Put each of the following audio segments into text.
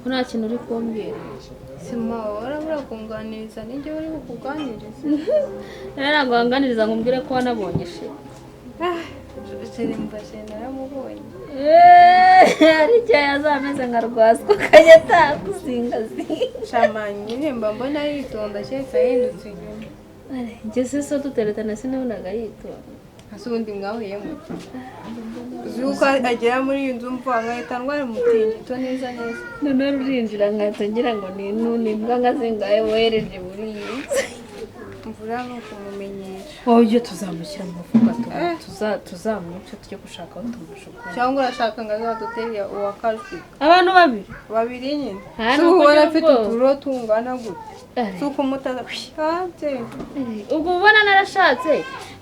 Ko nta kintu uri kumbwira? Sima warabura kunganiriza, nijye uri bukuganiriza. Rero ntabwo wanganiriza ngo umbwire ko wanabonye chéri? Chéri, mva, chéri naramubonye. Hari igihe yazameze nka rwaswa, akajya atakuzingazinga. Shama nyine mba mbona yitonda, keretse ahindutse inyuma. Njye se so duteretana sinabonaga yitonda? Ese ubundi mwahuye mute? Uzi yuko agera muri iyi nzu, mva, nkahita ndwara umutingito neza neza. Noneho rurinjira nkahita ngira ngo ni inuni, imbwa nka zingahe wohereje muri iyi nzu? Mvura ni ukumumenyesha. Wowe ujye tuzamushyira mu mufuka, tuzamwice, tujye gushaka aho tumujugunya. Cyangwa urashaka ngo azadutere uwa kajwi? Abantu babiri. Babiri nyine. Nta Si nuko ubona ugira afite ubwoba. uturo tungana gute? Si ukumutaza hanze? Ubwo ubona narashatse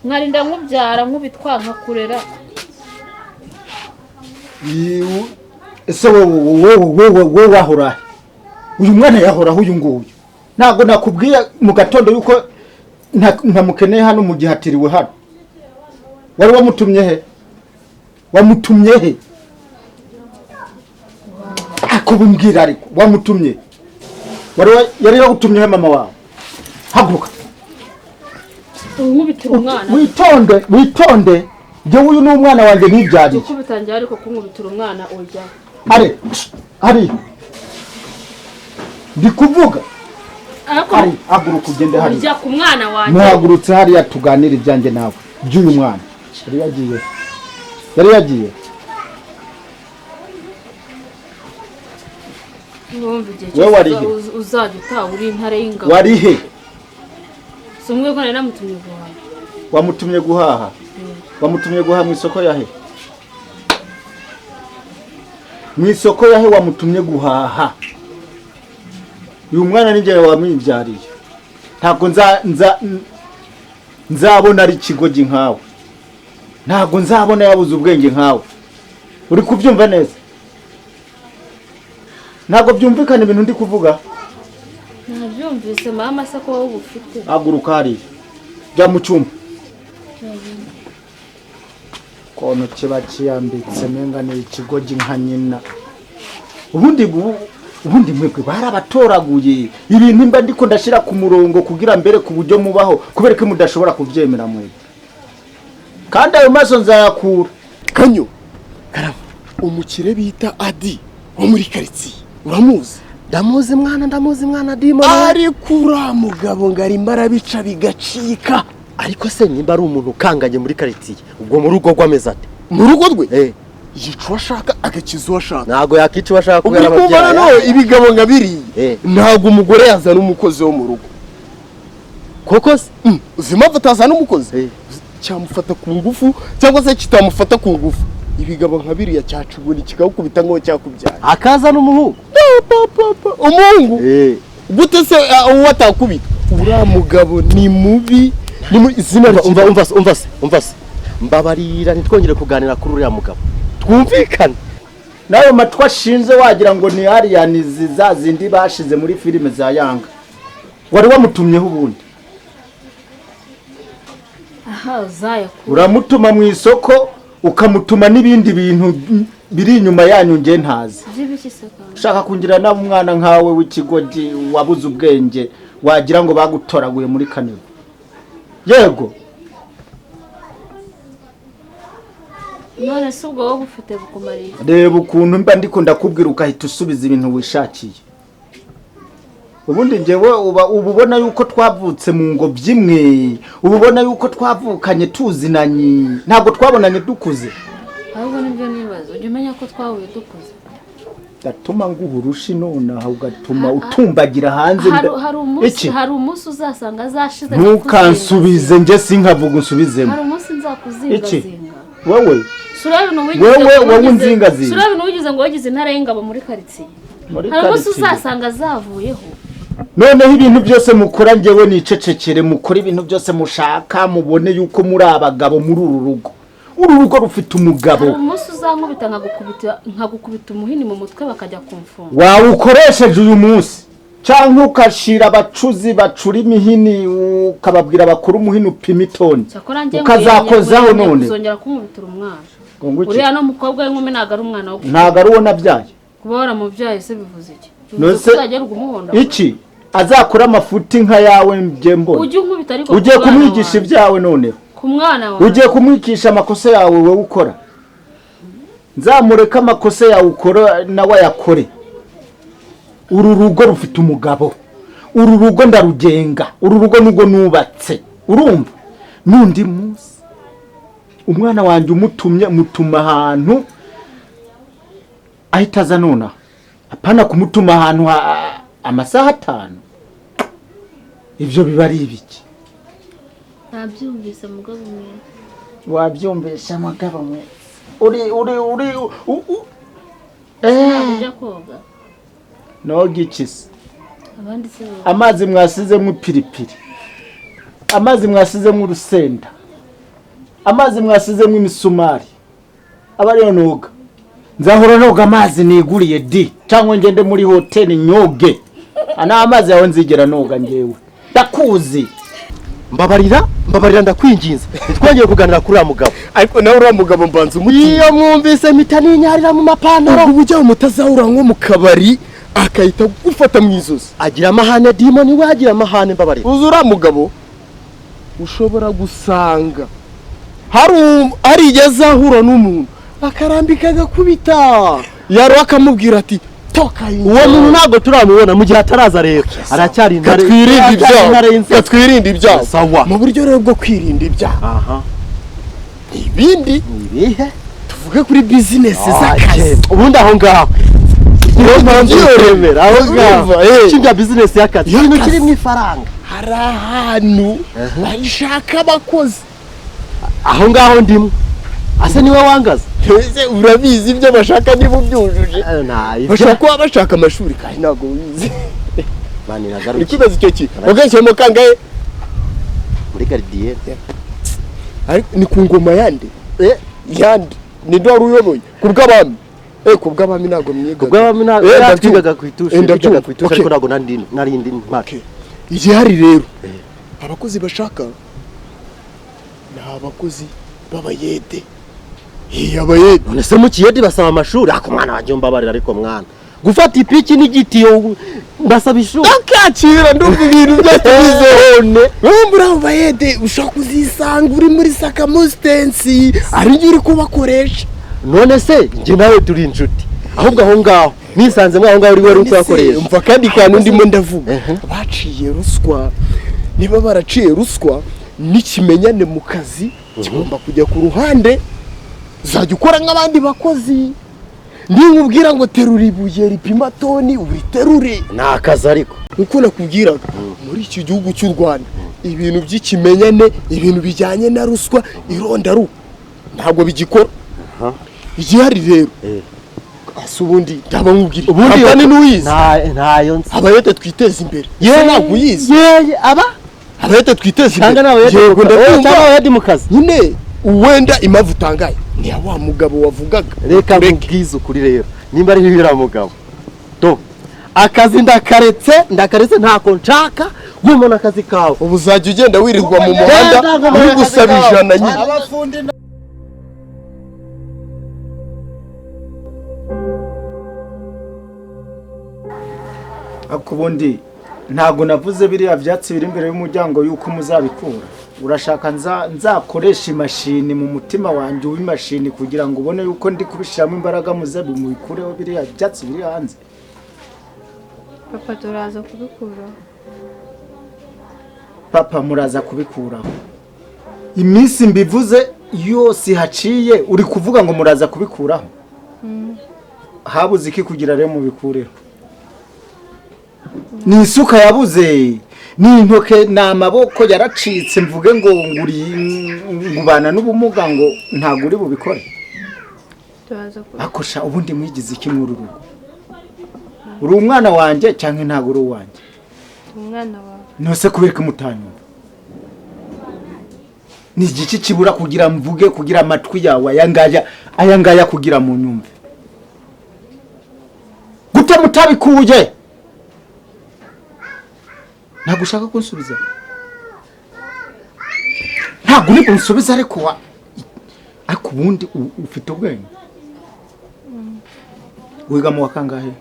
nkarinda nkubyara, nkubitwa, nkakurera. Ese wowe wahora uyu mwana yahoraho uyu nguyu? Ntabwo nakubwiye mu gatondo yuko ntamukeneye hano mu gihe atiriwe hano? Wari wamutumye he? Wamutumye he? Akubumbwira, ariko wamutumye, yari yagutumye he mama wawe? Haguruka. Unkubitira umwana? Witonde, witonde. Njyewe uyu ni umwana wanjye nibyariye. Gukubita njye, ariko kunkubitira umwana ujya. Are ari ndi kuvuga. Ariko Ari haguruka ugende hariya. Ujya ku mwana wanjye. Muhagurutse hariya tuganire ibyanjye nawe by'uyu mwana. Yari yagiye, yari yagiye. Wumva igihe Wowe wari cyose he? uzajya utaha uri intare y'ingabo. Wari he? Si umwe ko nari namutumye guhaha. Wamutumye guhaha? Wamutumye guhaha mu isoko yahe? Mu isoko yahe wamutumye guhaha? Uyu mwana ni njye wamwibyariye. Ntabwo nzabona ari ikigoryi nkawe, ntabwo nzabona yabuze ubwenge nkawe. Uri kubyumva neza? Ntabwo byumvikana ibintu ndi kuvuga? Nabyumvise mama, se ko wowe ubufite. Haguruka hariya, jya mu cyumba. Kono kiba kiyambitse menga ni ikigoryi nka nyina. Ubundi mwebwe barabatoraguye. Ibintu mba ndiko ndashyira ku murongo kugira mbere ku buryo mubaho, kubera ko mudashobora kubyemera mwebwe, kandi ayo maso nzayakura. Kanyo karama, umukire bita Adi wo muri karitsiye uramuzi? Ndamuzi mwana, ndamuzi mwana Dima. Ariko uriya mugabo ngo arimo arabica bigacika. Ariko se nimba ari umuntu ukanganye muri karitsiye, ubwo mu rugo rw'ameze ate? Mu rugo rwe Eh. yica uwo ashaka, agakiza uwo ashaka. Ntabwo yakica uwo ashaka Ubwo kubera uri kumva ababyeyi. noneho ibigabo nka biriya, ntabwo umugore yazana umukozi wo mu rugo. Koko se? Uzi impamvu atazana umukozi? Eh. Cyamufata ku ngufu cyangwa se kitamufata ku ngufu, ibigabo nka biriya cyacugura kikawukubita nk'uwo cyakubyaye. Akazana umuhungu. Pa, pa, pa. Umuhungu gute se? Uwo atakubita, uriya mugabo ni mubi, ni izina Umva, umva se, umva se, umva se, mbabarira ntitwongere kuganira kuri uriya mugabo, twumvikane. N'ayo matwi ashinze wagira ngo ni alien za zindi bashize muri filime za Yanga. Wari wamutumyeho ubundi? Aha uzayakura. Uramutuma mu isoko, ukamutuma n'ibindi bintu biri inyuma yanyu nge ntazi. By'ibiki se kandi? Ushaka kungira nabi umwana nkawe w'ikigoryi wabuze ubwenge, wagira ngo bagutoraguye muri kanivo. Yego. None se ubwo wowe ufite bukumariye? Reba ukuntu mba ndiko ndakubwira ugahita usubiza ibintu wishakiye. Ubundi njyewe uba ubona yuko twavutse mu ngobyi imwe, uba ubona yuko twavukanye tuzinanye, ntabwo twabonanye dukuze. Ahubwo nibyo nibaza, ujya umenya ko twahuye dukuze? Ndatuma nguha urushi nonaha ugatuma utumbagira hanze. Hari umunsi Iki? Hari umunsi uzasanga azashize. Ntukansubize, njye sinkavuga unsubizemo. Hari umunsi Iki? nzakuzingazinga. Wowe? Sura ibintu wigize Wewe, ngo wowe unzingazinga. Sura ibintu wigize ngo wagize intare y'ingabo muri karitsiye. Muri Hari umunsi karitsiye. uzasanga zavuyeho. Noneho ibintu byose mukora njyewe nicecekere? Mukora ibintu byose mushaka, mubone yuko muri abagabo muri uru rugo. Uru rugo rufite umugabo. Hari umunsi uzankubita, nkagukubita umuhini mu mutwe, bakajya kumfunga. Wawukoresheje uyu munsi, cyangwa ukashira abacuzi bacura imihini, ukababwira bakora umuhini upima itoni. Cyakora njye Ukazakozaho nkwiye none. kuzongera kunkubitira umwana. Ngo nguki? Uriya ni umukobwa w'inkumi, ntabwo ari umwana wo Ntabwo ari uwo nabyaye. Kuba waramubyaye se bivuze iki? None Bivuze se- ko uzajya umuhonda? Iki azakora amafuti nka yawe njye mbona. Ujye unkubita ariko Ugiye ku mwana kumwigisha wanjye. ibyawe noneho. Ku mwana wawe. Ugiye kumwigisha amakosa yawe wowe ukora. Nzamureka amakosa yawe ukora nawe ayakore. Uru rugo rufite umugabo, uru rugo ndarugenga, uru rugo nubwo nubatse, urumva? N'undi munsi umwana wanjye umutumye, mutuma ahantu ahita aza nonaha, apana kumutuma ahantu amasaha 5. Ibyo biba ari ibiki? Nabyumvise mugabo mwiza. Wabyumvisha mugabo mwiza. Uri uri uri Ujya koga? Noga iki se? Abandi se bo? Amazi mwasizemo ipiripiri, amazi mwasizemo urusenda, amazi mwasizemo imisumari, aba ariyo noga. Nzahora noga amazi niguriye di, cyangwa ngende muri hoteli nyoge. Ana amazi yawe nzigera noga ngewe, ndakuzi. Mbabarira, mbabarira, ndakwinginze, ntitwongeye kuganira kuri uriya mugabo. Ariko nawe uriya mugabo mbanza umuti. Iyo mwumvise mpita ninyarira mu mapantaro. Ubwo ujya mutazahura nko mu kabari akahita gufata mu izosi. Agira amahane dimoni we, agira amahane, mbabarira. Uzi uriya mugabo ushobora gusanga hari igihe azahura n'umuntu akarambika agakubita, yari akamubwira ati toka. Uwo muntu ntabwo turamubona, mu gihe ataraza rero aracyari intare. Katwirinde ibyago, katwirinde ibyago. Sawa. Mu buryo rero bwo kwirinda ibyaha, Aha. ibindi Ibihe tuvuge kuri bizinesi z'akazi. Ubundi aho ngaho niyo mpamvu uremera aho ngaho cy'ibya bizinesi y'akazi, ikintu kiri mu ifaranga. Hari ahantu bashaka abakozi. Aho ngaho ndimo, ase niwe wangaza. Ese urabizi ibyo bashaka niba ubyujuje? Bashaka kuba bashaka amashuri kandi ntabwo wize. Uri kwibaza icyo kintu wagashyiramo kangahe muri garidiyene? Ariko ni ku ngoma yande yande, ni ndo wari uyoboye ku bw'abami. Ku bw'abami ntabwo mwigaga. Ku bw'abami ntabwo twigaga ku itushe, twigaga ku itushe, ariko ntabwo nari ndi ntwari. Igihari rero abakozi bashaka ni abakozi b'abayede. Abayede. None se mu kiyede basaba amashuri? Ako mwana wanjye mbabarira, ariko mwana gufata ipiki n'igitiyo basaba ishuri. Akakira ndumva ibintu byose bizehone. Wowe muri abo bayede ushobora kuzisanga uri muri sakamusitensi ari njye uri kubakoresha. None se njye nawe turi inshuti, ahubwo aho ngaho nisanze mwaho ngaho uri wari ukubakoresha. Umva kandi kantu ndimo ndavuga, baciye ruswa. Niba baraciye ruswa n'ikimenyane mu kazi kigomba kujya ku ruhande, uzajya ukora nk'abandi bakozi. Ninkubwira ngo terura ibuye ripima toni, uriterure. Ni akazi ariko. Uko nakubwiraga, muri iki gihugu cy'u Rwanda ibintu by'ikimenyane, ibintu bijyanye na ruswa, irondaruhu ntabwo bigikora. Igihari rero ase ubundi ndaba nkubwira ubundi n'uyizi ntayo nzi. Abayede twiteze imbere. Yewe ntabwo uyizi. Yeye aba abayede twiteze imbere. Cyangwa n'abayede mu kazi nyine. Wenda impamvu utangaye ni wa mugabo wavugaga. Reka nkubwize ukuri rero, nimba ari uriya mugabo do akazi ndakaretse, ndakaretse ntako nshaka gumana akazi kawe. Ubu uzajya ugenda wirirwa mu muhanda uri gusaba 100 nyine. Ariko ubundi ntabwo navuze biriya byatsi biri imbere y'umuryango yuko muzabikura. Urashaka nzakoresha imashini mu mutima wanjye w'imashini kugira ngo ubone yuko ndi kubishiramo imbaraga muze mubikureho biriya byatsi biri hanze? Papa turaza kubikuraho. Papa muraza kubikuraho. Iminsi mbivuze yose haciye uri kuvuga ngo muraza kubikuraho. Habuze iki kugira rero mubikureho? Ni isuka yabuze, ni intoke, ni amaboko yaracitse, mvuge ngo nguri ngubana n'ubumuga ngo ntago uri bubikore. Akosha ubundi mwigize iki muri rugo? Uri umwana wanjye cyangwa ntago uri uwanjye? Umwana wawe. Nose kubera mutanyumva. Ni igiki kibura kugira mvuge, kugira amatwi yawe ayangaya ayangaya kugira mu nyumve? Gute mutabikuye? Ntabwo ushaka kunsubiza? Ntabwo uri kunsubiza, ariko ariko ubundi ufite ubwenge. Wiga mu wa kangahe?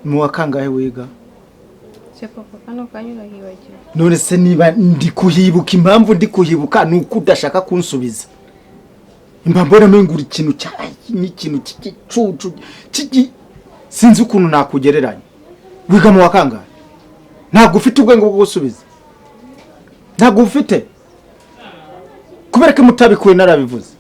Mu wa kangahe wiga? Se papa kano kanya urahibagiwe. None se niba ndi kuhibuka, impamvu ndi kuhibuka ni uko udashaka kunsubiza. Impamvu mbona ikintu cyayi n'ikintu cy'igicucu sinzi ukuntu nakugereranya. Wiga mu wa kangahe? Ntabwo ufite ubwenge bwo gusubiza. Ntabwo ufite. Kubera ko mutabikuye narabivuze.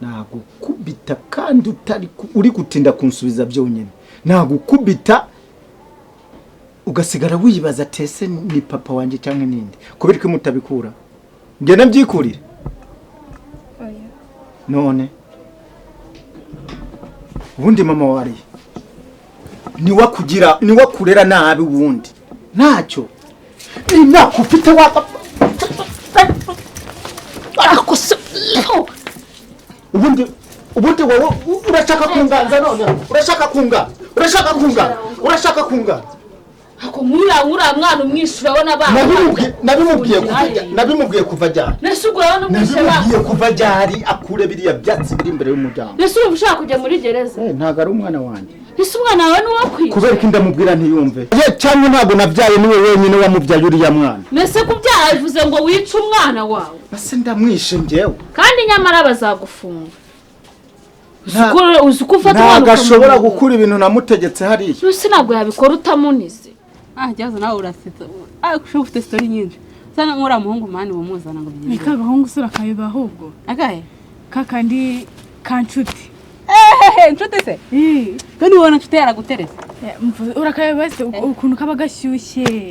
Nagukubita kandi utari uri gutinda kunsubiza byonyine. Nagukubita ugasigara wibaza tese ni papa wanjye cyangwa ninde. Kubera ko mutabikura. Ngenda mbyikurira. Oya. None ubundi mama wari niwa kurera nabi ubundi ntacyo imyaka ufite ubundi wowe urashaka kunganza none urashaka kunganza ako nkura mwana umwishyura abona bana. Nabimubwiye kuva ryari? Nese ugura abona nabimubwiye kuva ryari akure biriya byatsi biri imbere y'umuryango. Nese ubu ushaka kujya muri gereza? Ntabwo ari umwana wanjye. Nese umwana wawe ni uwo kwica? Kubera ko ndamubwira ntiyumve. Ye cyangwa ntabwo nabyaye niwe wenyine wamubyaye uriya mwana. Nese kubyara bivuze ngo wice umwana wawe? Base ndamwishe njyewe. Kandi nyamara bazagufunga. Uzi ko ufata umwana ntabwo ashobora gukura ibintu namutegetse hariya. Nese ntabwo yabikora utamunize. Jyazo nawe urasetsa. Ushobora ufite story nyinshi. Sana nkora muhungu mani bumuzana ngo bigende. Ni kagahungu usura kabiba ahubwo. Akahe? Kakandi kanshuti. Nshuti se? Kandi ubona nshuti yaragutereza. Urakabiba se ukuntu kaba gashyushye.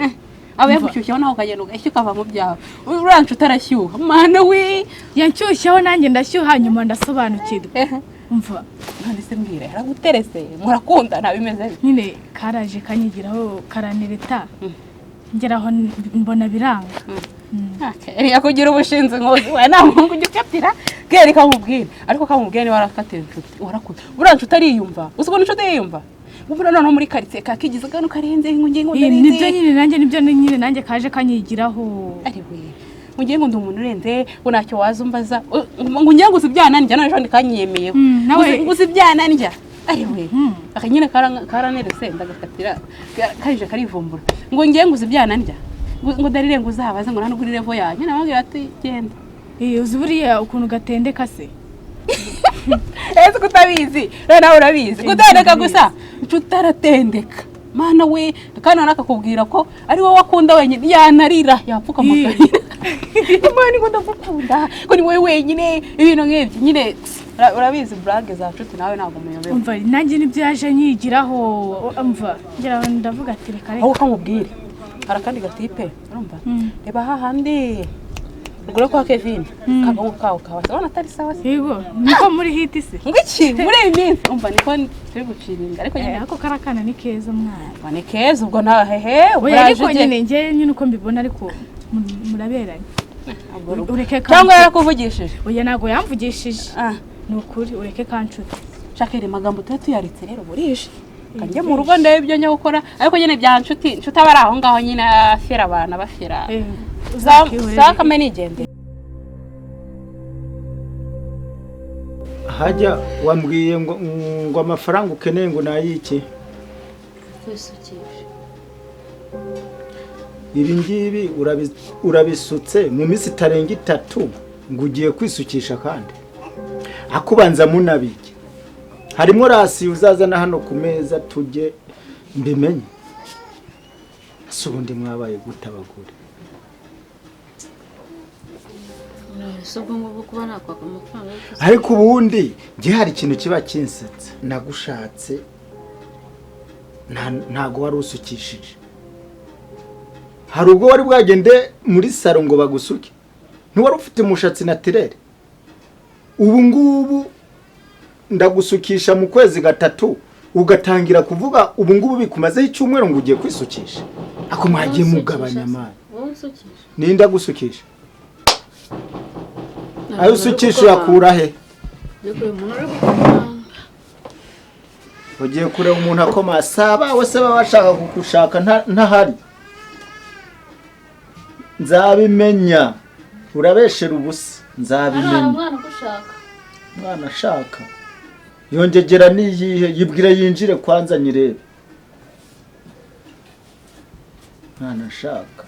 Aba yagushyushyeho naho ukagenda ugashyuka ukava mu byawe. Uriya nshuti arashyuha. Mana we! Yanshyushyeho nanjye ndashyuha nyuma ndasobanukirwa. Umva. None se mbwira yaraguterese murakunda ntabimeze bite? Nyine karaje kanyigiraho karanereta. Ngeraho mbona biranga. Eriya kugira ubushinzi nkozi we nta muhungu ujya ukatira keri kamubwira ariko kamubwira ni warakatira inshuti warakunda buriya inshuti ariyumva uzi ukuntu inshuti yiyumva ubura noneho muri quartier kakigize kano karenze ngiye ngo ndarenze nibyo nyine nanjye nibyo nyine nanjye kaje kanyigiraho ari we ngiye ngo ndi umuntu urenze ngo ntacyo wazumbaza ngo ngiye ngo usibyana njya none ejo ndikanyiyemeyeho ngo usibyana njya ari we aka nyine karanerese ndagakatira kaje karivumbura ngo ngiye ngo usibyana njya ngo darire ngo uzabaze ngo ntanugurire level yanjye namubwira ati genda uzi buriya ukuntu gatendeka se ese kutabizi rero nawe urabizi kutendeka gusa utaratendeka mana we kandi nakakubwira ko ari wowe wakunda wenyine yanarira yapfuka amakarira imana ngo ndagukunda ko ni wowe wenyine ibintu nk'ibyo nyine urabizi blague za nshuti nawe ntabwo muyobewe umva nanjye nibyo yaje nyigiraho umva ngeraho ndavuga ati reka reka aho kamubwire hari akandi gatipe urumva reba hahandi ugure kwa Kevin kagabo kawo kawa sabona atari sawa se yego niko muri hit se ngiki muri iyi minsi umva niko turi guciringa ariko nyine ako karakana ni keza mwana ni keza ubwo nta hehe ariko nyine nge nyine uko mbibona ariko muraberanye ureke cyangwa yarakuvugishije oya ntago yamvugishije ni ukuri ureke kanshuti shaka iri magambo tuba tuyaritse rero burije kanjye mu rugo ndebe ibyo njya gukora ariko nyine bya nshuti nshuti aba ari aho ngaho nyine afera abantu abafera zakame nigende hajya wambwiye ngo amafaranga ukeneye ngo nayiki kwisukisha ibi ngibi urabisutse mu minsi itarenga 3 ngo ugiye kwisukisha kandi akubanza munabike harimo rasi uzazana hano ku meza tujye mbimenye ese ubundi mwabaye gute abagore ariko ubundi njye hari ikintu kiba kinsetsa nagushatse ntago wari usukishije hari ubwo wari bwagende muri salo ngo bagusuke ntiwari ufite umushatsi naturere ubu ngubu ndagusukisha mu kwezi 3 ugatangira kuvuga ubu ngubu bikumazeho icyumweru ngo ugiye kwisukisha ako mwagiye mugabanya amani ninda gusukisha ayo usukisha uyakura he ugiye kureba umuntu akoma saba we se baba bashaka kugushaka ntahari nzabimenya urabeshera ubusa nzabimenya Mwana ashaka yongegera niyihe yibwire yinjire kwanza nyirebe. Mwana ashaka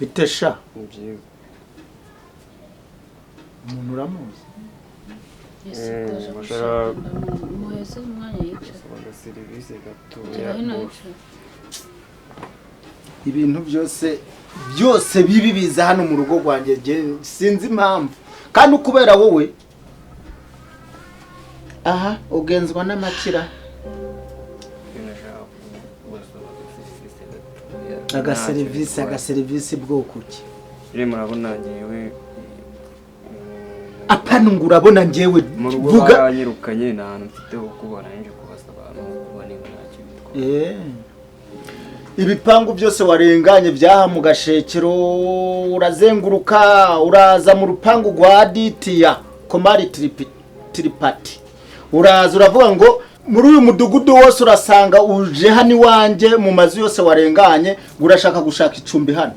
bitesha umuntu uramuzi. Ibintu byose byose bibi biza hano mu rugo rwanjye sinzi impamvu kandi ukubera wowe aha ugenzwa n'amakira. Agaserivisi bwoko ki? Murabona ngewe apana ngo urabona ngewe vuga baranyirukanye nta hantu mfite ho kuba nanje kubasaba no kuba niba ntacyo bitwaye. Ibipangu byose warenganye byaha mu gashekero urazenguruka uraza mu rupangu rwa Ditiya Komari Tripati uraza uravuga ngo muri uyu mudugudu wose urasanga uje hano iwanjye mu mazu yose warenganye urashaka gushaka icumbi hano.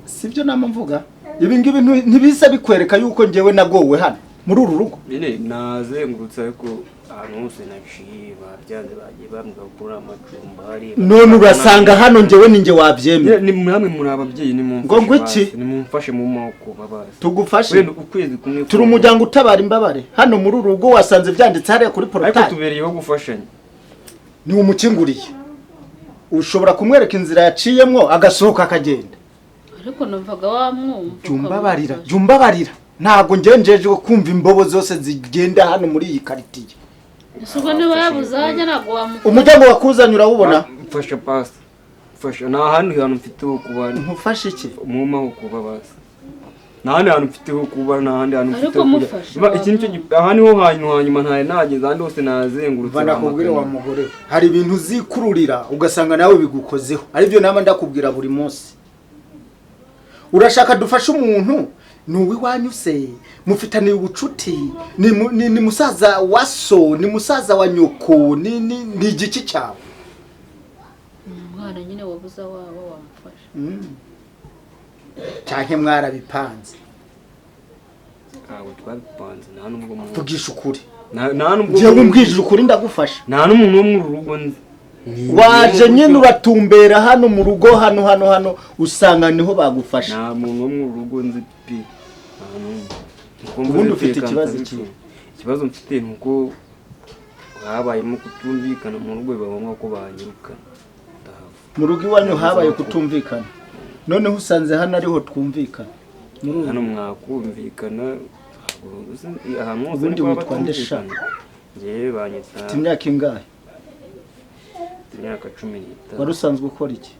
Sibyo nama mvuga ibi ngibi ntibisa bikwereka yuko ngewe nagowe hano muri uru rugo. Nyine nazengurutse ariko ahantu hose naciye babyanze bagiye bambwira gukura amacumbi hari. None urasanga hano ngewe ninjye wabyemera. Ni mwamwe muri ababyeyi ni mumfashe. Ngo iki? Ni mumfashe mu moko babaze. Tugufashe. Ukwezi kumwe. Turi umuryango utabara imbabare. Hano muri uru rugo wasanze byanditse hariya kuri portail. Ariko tubereyeho gufashanya. Ni umukinguriye. Ushobora kumwereka inzira yaciyemwo agasohoka akagenda. Ariko numvaga wamwumva. Jumbabarira, jumbabarira. Ntago ngenjeje kumva imbobo zose zigenda hano muri iyi karitiye. Isuko niba yabuze ntabwo wamufasha. Umuryango wakuzanye urawubona? Mfasha pastor. Mfasha nta handi hantu mfite ho kuba. Nkufashe iki? Muma ho kuba basi. Nta handi hantu mfite ho kuba nta handi hantu mfite ho kuba. Iki nicyo aha niho hanyu hanyuma ntaye nageze ahandi hose nazengurutse. Banakubwira wa mugore. Hari ibintu uzikururira ugasanga nawe bigukozeho. Aribyo nama ndakubwira buri munsi. Urashaka dufashe umuntu nuwi wanyu se mufitaniye ubucuti ni musaza wa so ni musaza wa nyoko ni ni igiki cyawe. Umwana nyine wabuza wabo wamufasha. Cyanke mwarabipanze. Ntabwo twabipanze nta nubwo mu tugisha ukuri. Nta nubwo ngiye ngumbwije ukuri ndagufasha. Nta n'umuntu wo mu rugo nzi. Waje nyine uratumbera hano mu rugo hano hano hano usanga niho bagufasha. Nta muntu wo mu rugo nzi pe. Ubundi ufite ikibazo iki? Ikibazo mfite nuko habayemo kutumvikana mu rugo biba ngombwa ko banyirukana. Mu rugo iwanyu habaye kutumvikana. Noneho usanze hano ariho twumvikana. Hano mwakumvikana ahantu hose ubundi witwa nde sha? Ngewe banyita. Ufite imyaka ingahe? Imyaka 15. Wari usanzwe ukora iki?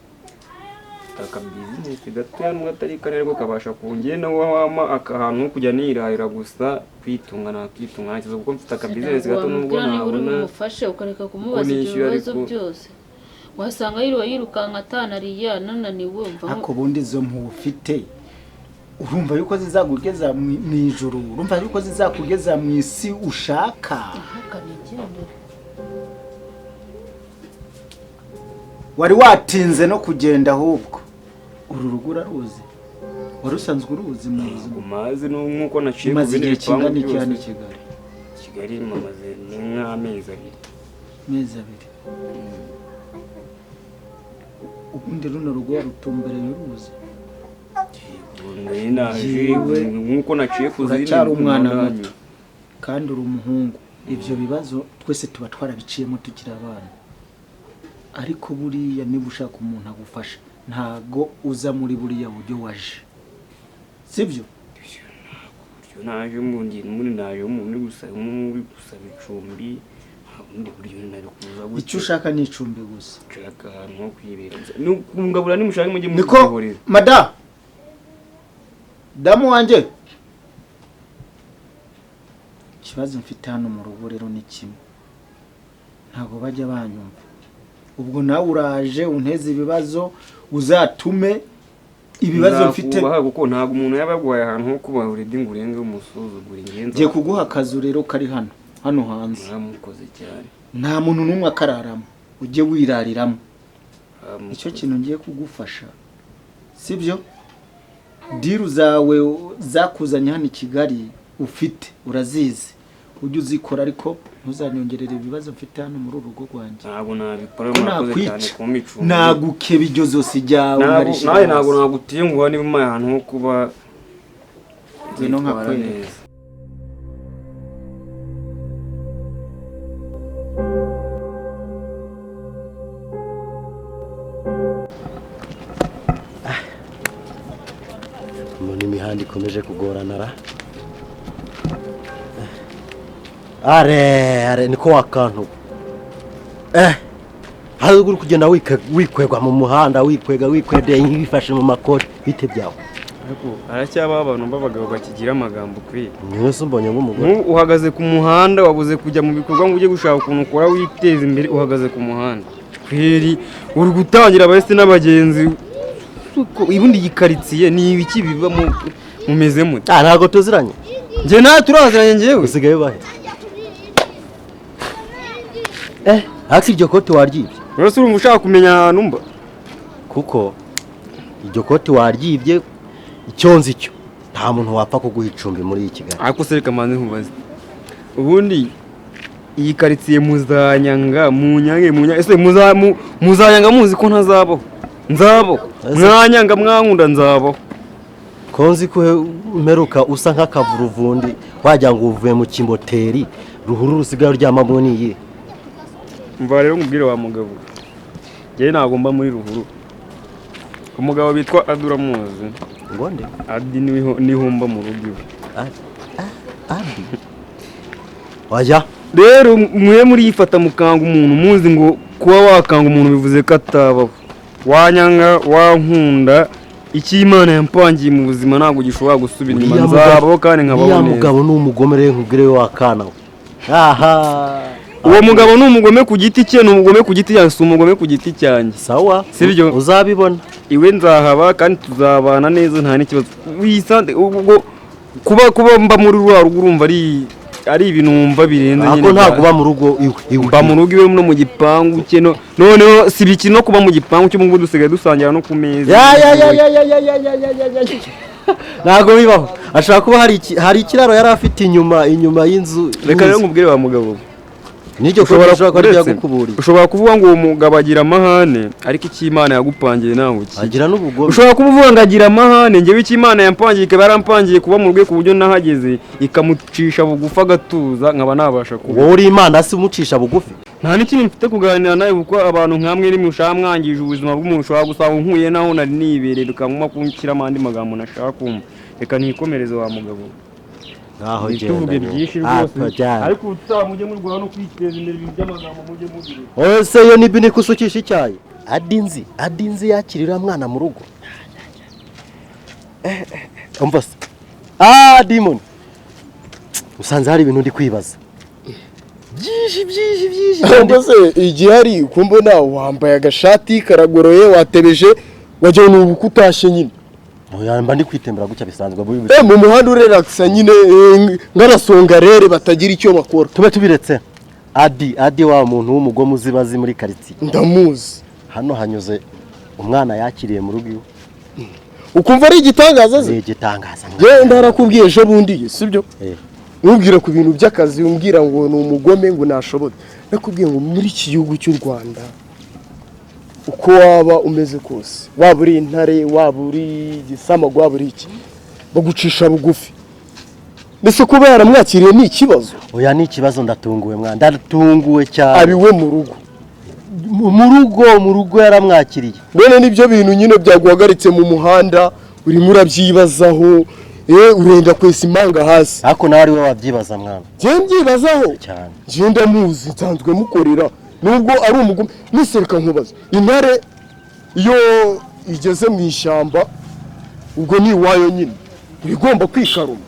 Taka business gatoya nubwo atari kare ariko kabasha kungena wama akahantu kujya nirahira gusa kwitunga nakwitunga ntakizo kuko mfite aka business gato nubwo nabona umufashe ukareka kumubaza ibyo bibazo byose wasanga yiriwe yirukanka atanariye anananiwe umva ako bundi zo mpufite urumva yuko zizagugeza mu ijuru urumva yuko zizakugeza mu isi ushaka. Wari watinze no kugenda ahubwo uru rugo uraruzi wari usanzwe uruzi mu buzima mazi nkuko naciye ku bindi bipangu byose. Kigali mamaze ni nk'amezi abiri. Mezi abiri. Ubundi runo rugo warutumbereye uruzi. Nkuko naciye ku zindi uracyari umwana muto kandi uri umuhungu ibyo bibazo twese tuba twarabiciyemo tukiri abana. Ariko buriya niba ushaka umuntu agufasha ntago uza muri buriya buryo waje. Sibyo? Naje mundi muri naje umuntu gusa muri gusaba icumbi undi buryo nari kuza gutyo. Icyo ushaka ni icumbi gusa. Nshaka ahantu ho kwibera. Nukungabura nimushaka mujye mu kuhorera. Mada. Damu wanje. Ikibazo mfite hano mu rugo rero ni kimwe. Ntago bajya banyumva. Ubwo nawe uraje unteze ibibazo uzatume ibibazo mfite kuko ntago umuntu yaba yaguhaye ahantu ho kuba uredi ngo urenge umusuzugura ingenzi. Ngiye kuguha akazu rero kari hano hano hanze. Naramukoze cyane. Nta muntu n'umwe akararamo ujye wirariramo. Icyo kintu ngiye kugufasha. Sibyo? Deal zawe zakuzanye hano i Kigali ufite urazizi, ujye uzikora, ariko ntuzanyongerere ibibazo mfite hano muri uru rugo rwanjye. Ntabwo nabikora. Ko Murakoze cyane nakwica, kumpa icumbi. nagukeba iryo zosi ryawe nkarishira Nawe ntabwo hasi. nagutenguha niba umpaye ahantu ho kuba. Ngwino Nzitwara nkakwereka. neza. Mbona imihanda ikomeje kugorana ra. Are are, niko wakantu hari uri kugenda wikwegwa mu muhanda, wikwega, wikwedeye, wifashe mu makoti, bite byawe? Ariko haracyabaho abantu b'abagabo bakigira amagambo kwe. Niwe se umbonye nk'umugore? Nk'ubu uhagaze ku muhanda, wabuze kujya mu bikorwa ngo ujye gushaka ukuntu ukora witeza imbere, uhagaze ku muhanda kweri, uri gutangira abahisi n'abagenzi. Ubundi iyi karitsiye ni ibiki biba mumeze mute? Ah, ntabwo tuziranye. Njye nawe turaziranye njyewe. Usigaye ubahe? Ariko iryo koti waryibye. Uretse urumva ushaka kumenya ahantu mba? Kuko iryo koti waryibye, icyo nzi cyo nta muntu wapfa kuguha icumbi muri iyi Kigali. Ariko se reka manze nkubaze, ubundi iyi karitsiye muzanyanga, munyange, munyange, ese muzanyanga muzi ko ntazabaho? Nzabaho. Mwanyanga mwankunda, nzabaho. Ko nzi ko mperuka usa nk'akavuruvundi, wagira ngo uvuye mu kimboteri, ruhurura usigaye uryamamo niyi? Mva rero nkubwire wa mugabo, njyewe ntabwo mba muri ruhurura. Umugabo bitwa Adi uramuzi? Ngo nde? Adi niho mba mu rugo iwe. Adi wajya. Rero mwe muriyifata mukanga umuntu, muzi ngo kuba wakanga umuntu bivuze ko atabaho. Wanyanga wankunda, icyo Imana yampangiye mu buzima ntabwo gishobora gusubira inyuma. Nzabaho kandi nkabaho Uriya neza. mugabo ni umugome rero, nkubwire we wakana we. Aha. Uwo mugabo ni umugome ku giti cye, ni umugome ku giti cyanjye, si umugome ku giti cyanjye. Sawa. Sibyo? Uzabibona. Iwe nzahaba kandi tuzabana neza, nta n'ikibazo. Wisante ubwo kuba mba muri ruriya rugo, urumva ari ibintu wumva birenze. Ako ntabwo uba mu rugo iwe iwe. Mba mu rugo iwe no mu gipangu cye, noneho si biki no kuba mu gipangu cye, ubu dusigaye dusangira no ku meza. Ya ya ya ya ya ya ya ya ya ya ya. Ntabwo bibaho. Ashobora kuba hari ikiraro yari afite inyuma y'inzu. Reka rero nkubwire wa mugabo we. N'iryo Ushobora koti rishobora kuba ryagukuburiye. Ushobora kuvuga ngo uwo mugabo agira amahane, ariko icyo Imana yagupangiye ntawe uki. Agira n'ubugome. Ushobora kuba uvuga ngo agira amahane, njyewe icyo Imana yampangiye ikaba yarampangiye kuba mu rwego ku buryo nahageze ikamucisha bugufi agatuza, nkaba nabasha kuba. Wowe uri Imana se umucisha bugufi? Nta n'ikindi mfite kuganira nawe, kuko abantu nkamwe nimushaka mwangije ubuzima bw'umuntu, ushobora gusanga unkuye naho nari nibereye bikanguma kunshyiramo andi magambo nashaka kumva. Reka ntikomereze wa mugabo. Ngaho Ntituvuge genda. byinshi Ah, rwose. jyana. Ariko ubutaha mujye murwana no kwiteza imbere, ibintu by'amagambo mujye mubireka. Wowe se iyo ni biniko usukisha icyayi? Adinzi yakirira mwana mu rugo. Umva se. Ah, Demon. Usanze hari ibintu ndi kwibaza. Byinshi byinshi byinshi. Ahubwo se igihari ko mbona wambaye agashati karagoroye, watebeje, wagira ni ubu utashye nyine? Oya, mba ndi kwitembera gutya bisanzwe. Mu muhanda urelakisa nyine, ngarasonga rere batagira icyo bakora. Tube tubiretse. Adi wa muntu w'umugome uzibazi muri quartier. Ndamuzi. Hano hanyuze umwana yakiriye mu rugo iwe. Ukumva ari igitangaza se? Ni igitangaza. Yewe ndarakubwiye ejo bundi, sibyo? Umbwira ku bintu by'akazi, umbwira ngo ni umugome, ngo nashobora. Nakubwiye ngo muri iki gihugu cy'u Rwanda uko waba umeze kose, waba uri intare, waba uri igisamagwe, waba uri iki, bagucisha bugufi. Mbese kuba yaramwakiriye ni ikibazo? Oya, ni ikibazo, ndatunguwe mwana, ndatunguwe cyane. Abiwe mu rugo. Mu rugo yaramwakiriye. None nibyo bintu nyine byaguhagaritse mu muhanda, urimo urabyibazaho, urenda kwesa imanga hasi. Ariko nawe ari we wabyibaza mwana. Njye mbyibazaho cyane. Njye ndamuzi, nsanzwe mukorera, nubwo ari umugome. Nisereka nkubaza, intare iyo igeze mu ishyamba ubwo ni iwayo nyine, igomba kwikaruma.